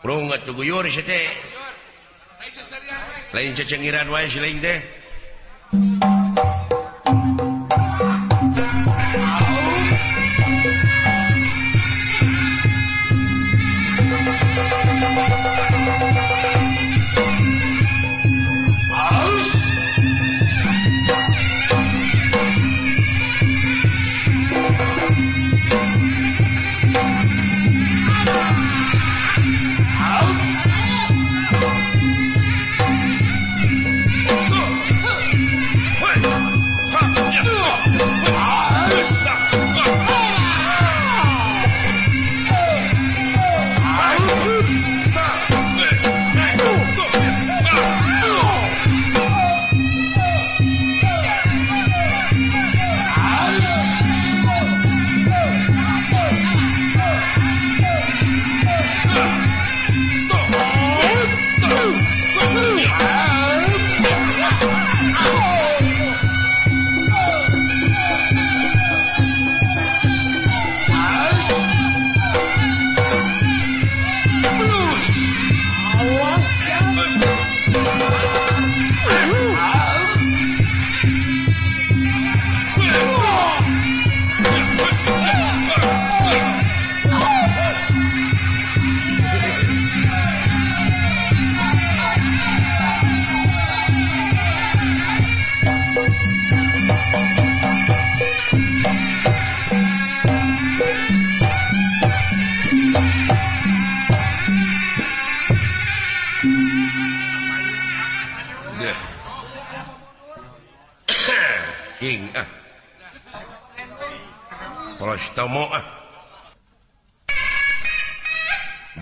Urang atuh guyur sia teh. Lain cecengiran wae si lain teh. King ah. Prostomo ah.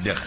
Dah.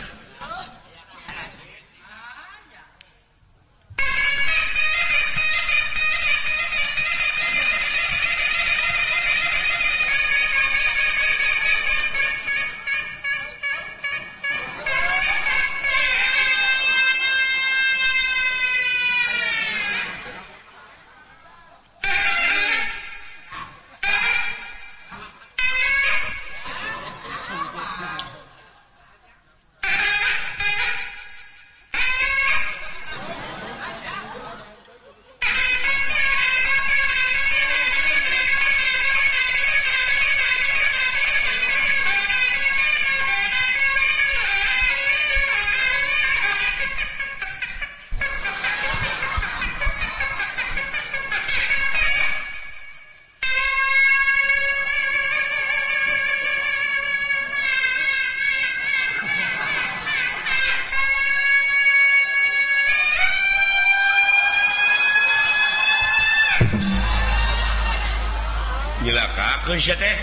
Nyilakakeun sia teh.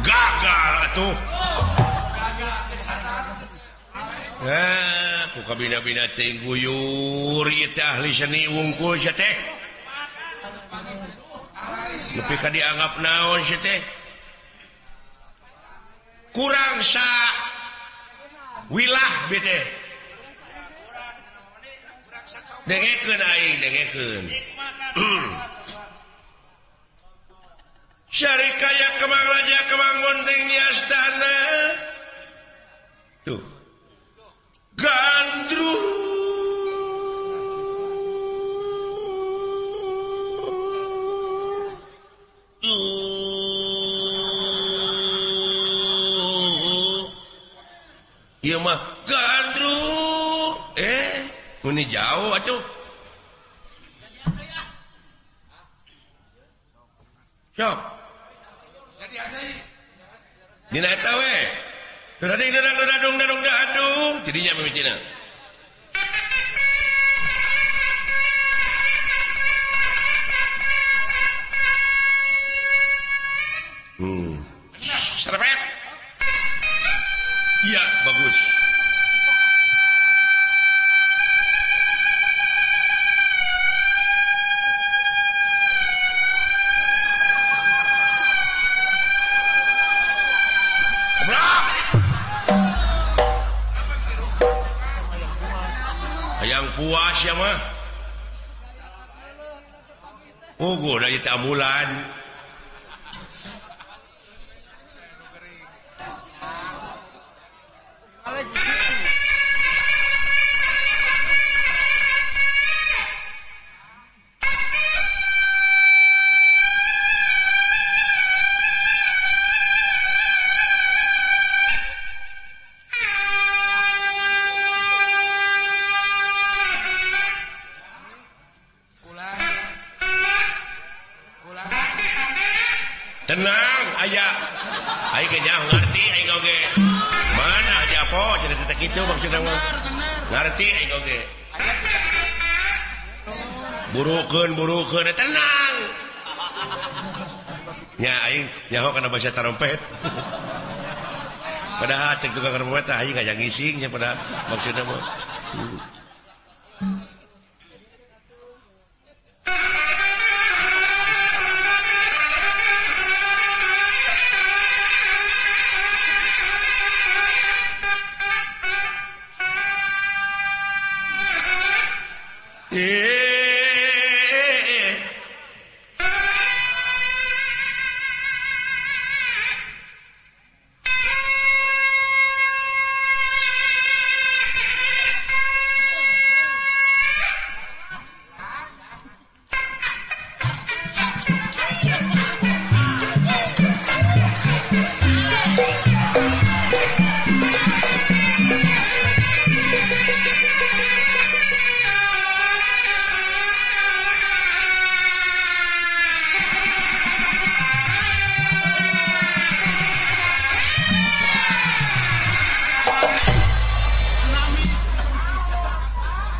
Gagal atuh. Ku kabina-bina teh guyur ieu teh ahli seni wungkul sia teh. Nepi ka dianggap naon sia teh? Kurang sa wilah bi teh. Dengekeun aing, dengekeun. Syarikaya Kemang Raja Kemang Bonteng di astana. Tuh. Gandrung. Ieu mah gandrung. Muni jauh atuh. Sok. Dina eta we. Dading dadang dadung dadung dadung jadinya mimitina. Serpet. Iya, bagus. Hayang puas ya mah. Puguh dari tamulan. Tenang aya aing ge nyaho ngarti aing oge mana aja po cenah teh kitu maksudna mah ngarti aing oge burukeun burukeun tenang nya aing nyaho kana basa tarompet padahal cek tukang trompet tah aing ngajak ngising nya padahal maksudna mah.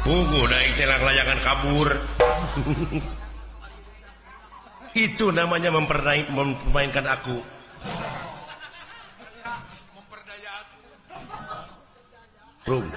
Puguh naik telang layangan kabur. Itu namanya mempermainkan aku. Memperdaya aku. Rum.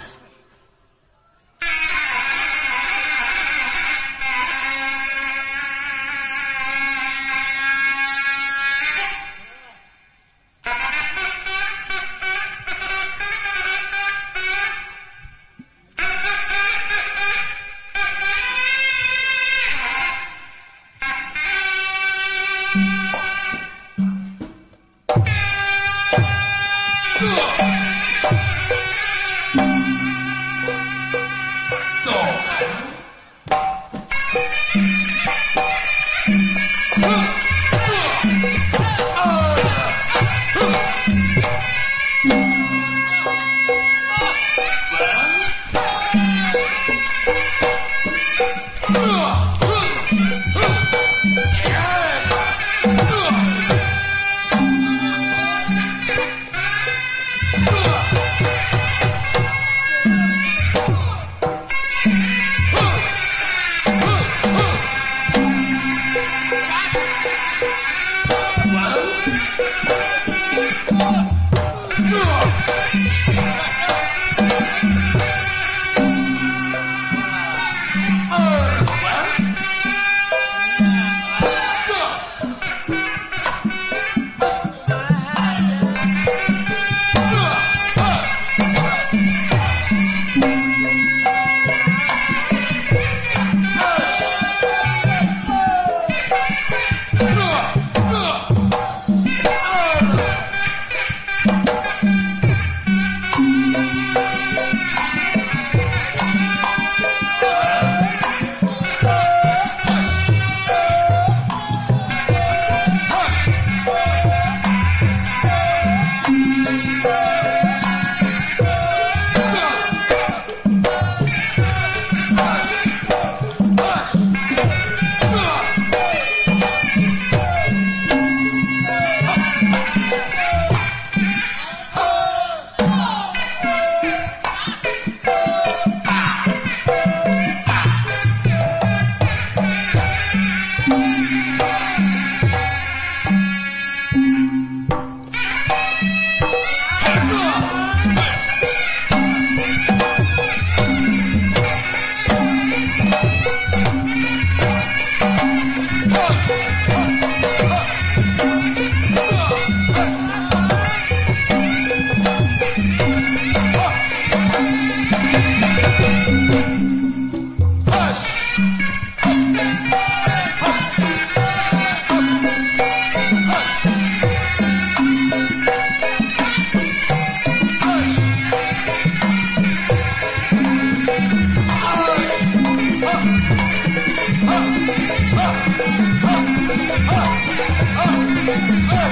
Oh!